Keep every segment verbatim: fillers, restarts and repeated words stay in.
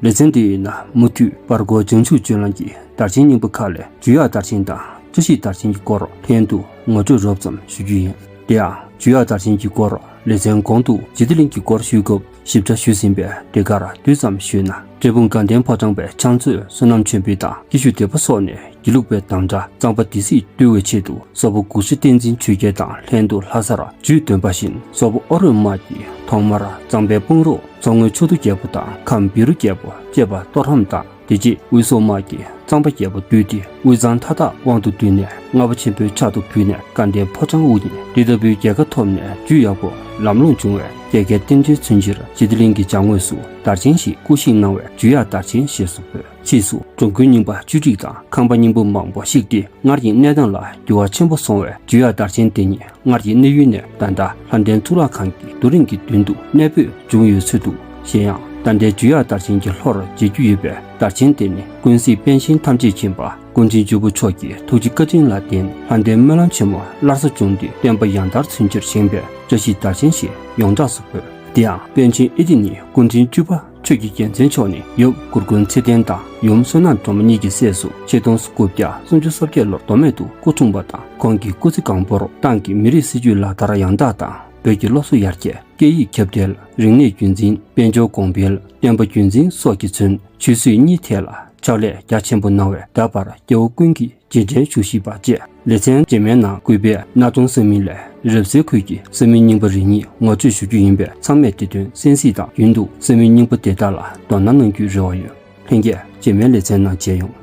ལེ་ཚན་འདིའི་ནང་མུ་མཐུད་བར་སྐོར་བྱང་ཆུབ་ལྗོན་ལམ་གྱི་དར་ཆེན་རྙིང་པ་ཁག་ལས་འཇུ་ཡག་དར་ཆེན་དང་བཀྲ་ཤིས་དར་ཆེན་གྱི་སྐོར་ལྷན་དུ་ངོ་སྤྲོད་རོབ་ཙམ་ཞུ་རྒྱུ་ཡིན། དེ་ཡང་འཇུ་ཡག་དར་ཆེན་གྱི་སྐོར་ལེ་ཚན་གོང་དུ་འཇིགས་བྲལ་གླིང་གི་སྐོར་ཞུས་སྐབས་ཞིབ་ཕྲ་ཞུས་ཟིན་པས་དེ་གར་བསྡུས་ཙམ་ཞུས་ན། འབྲས་སྤུངས་དགའ་ལྡན་ཕོ་བྲང་པའི་ཕྱག་མཛོད་བསོད་ནམས་ཆོས་འཕེལ་དང་སྐྱིད་ཆུ་སྡེ་པ་སོགས་ནས་དགེ་ལུགས་པའི་དམ་བཅའ་གཙང་པ་སྡེ་སྲིད་བཏུལ་བའི་ཆེད་དུ་སོག་པོ་གུ་ཤྲི་བསྟན་འཛིན་ཆོས་རྒྱལ་དང་ལྷན་དུ་ལྷ་སར་འཇུས་འདོན་པ་བཞིན། སོག་པོ་ཨ་རུ་དམག་གིས་ཐོག་མར་གཙང་པའི་སྤང་རོགས་མཚོ་སྔོན་ཆོས་རྡོ་རྒྱལ་པོ་དང་ཁམས་བཻ་རོ་རྒྱལ་པོ་བཅས་པ་གཏོར་རམ་དང་། དེ་རྗེས་དབུས་སོག་དམག་གིས་གཙང་པ་རྒྱལ་པོ་བཏུལ་ཏེ་དབུས་གཙང་མཐའ་དག་དབང་དུ་བསྡུས་ནས་རྔ་བ་ཆེན་པོའི་ཕྱག་ཏུ་ཕུལ་ནས་དགའ་ལྡན་ཕོ་བྲང་དབུ་བརྙེས། དེ་ལྟ་བུའི་རྒྱལ་ཁ་ཐོབ་ནས་འཇུ་ཡག་པོ་ལམ་ལྷོང་བྱུང་བས་རྒྱལ་ཁའི་རྟེན་འབྲེལ་མཚོན་ཕྱིར་འཇིགས་བྲལ་གླིང་གི་བྱང་ངོས་སུ་དར་ཆེན་ཞིག་སྐུ་གཤེགས་གནང་བས་འཇུ་ཡག་དར་ཆེན་ཞེས་སུ་འབོད། ཕྱིས་སུ་འགྲོ་མགོན་རྙིང་པ་བཅུ་དྲུག་དང་ཁང་པ་རྙིང་པ་མང་པོ་བཤིག་སྟེ་སྔར་གྱི་གནས་སྟངས་ལ་འགྱུར་བ་ཆེན་པོ་སོང་བས་འཇུ་ཡག་དར་ཆེན་དེ་ཉིད་སྔར་གྱི་གནས་ཡུལ་ནས་ད་ལྟ་ལྷ་ལྡན་གཙུག་ལག་ཁང་གི་རྡོ་རིང་གི་མདུན་དུ་གནས་སྤོས་བྱུང་ཡོད་ཚུལ་འདུག། གཞན་ཡང་ད་ལྟའི་འཇུ་ཡག་དར་ཆེན་གྱི་ལྷོར་མཇལ་རྒྱུ་ཡོད་པས། དར་ཆེན་དེ་ནི་ཀུན་གཟིགས་པཎ་ཆེན་ཐམས་ཅད་མཁྱེན་པ་སྐུ་ཕྲེང་བཅུ་པ་མཆོག་གི་ཐུགས་རྗེ་བཀའ་དྲིན་ལ་བརྟེན་ལྷ་ལྡན་སྨོན་ལམ་ཆེན་མོ་སླར་གསོ་བྱུང་སྟེ་བསྟན་པ་ཡང་དར་མཚོན་ཕྱིར་བཞེངས་པའི་བཀྲ་ཤིས་དར་ཆེན་ཞེས་ཡོངས་གྲགས་སུ་འབོད། དེ་ཡང་པཎ་ཆེན་ཨེ་ཏི་ནི་སྐུ་ཕྲེང་བཅུ་པ་ཆོས་ཀྱི་རྒྱལ་མཚན་མཆོག་ནི་ཡབ་གུར་མགོན་ཚེ་བརྟན་དང་ཡུམ་བསོད་ནམས་སྒྲོལ་མ་གཉིས་ཀྱི་སྲས་སུ་ཆིག་སྟོང་དགུ་བརྒྱ་སུམ་ཅུ་སོ་བརྒྱད་ལོར་མདོ་སྨད་དུ་སྐུ་འཁྲུངས་པ་དང་། ཁོང་གི་སྐུ་ཚེ་གང་པོར་ཏང་གི་མི་རིགས་སྲིད་ཇུས་ལག་བསྟར་ཡང་དག་དང་བོད་ཀྱི་སློབ་གསོ་ཡར་རྒྱས། སྐད་ཡིག་ཁྱབ་གདལ། རིག་གནས་རྒྱུན་འཛིན། དཔལ་འབྱོར་གོང་འཕེལ། བསྟན་པ་རྒྱུན་འཛིན་སོགས་ཀྱིས་མཚོན་ཆོས་སྲིད་གཉིས་ཐད་ལ་ཕྱག་ལས་རྒྱ་ཆེན་པོ་གནང་བས་ད་བར་སྐྱེ་བོ་ཀུན་གྱིས་རྗེས་དྲན་ཞུ་བཞིན་པ་བཅས། ལེ་ཚན་རྗེས་མའི་ནང་གུས་པས་གནའ་གྲོང་ས་མིག་ལས་རབ་གསལ་ཁུལ་གྱི་ས་མིག་རྙིང་པ་རེ་གཉིས་ངོ་སྤྲོད་ཞུ་རྒྱུ་ཡིན་པས་ཚང་མས་དེ་དོན་གསན་གཟིགས་དང་། རྒྱུན་དུ་ས་མིག་རྙིང་པ་དེ་དག་ལ་དོ་སྣང་གནང་རྒྱུའི་རེ་བ་ཡོད། ལྷན་རྒྱས་རྗེས་མའི་ལེ་ཚན་ནང་མཇལ་ཡོང་།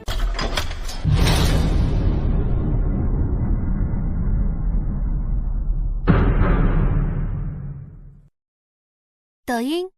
抖音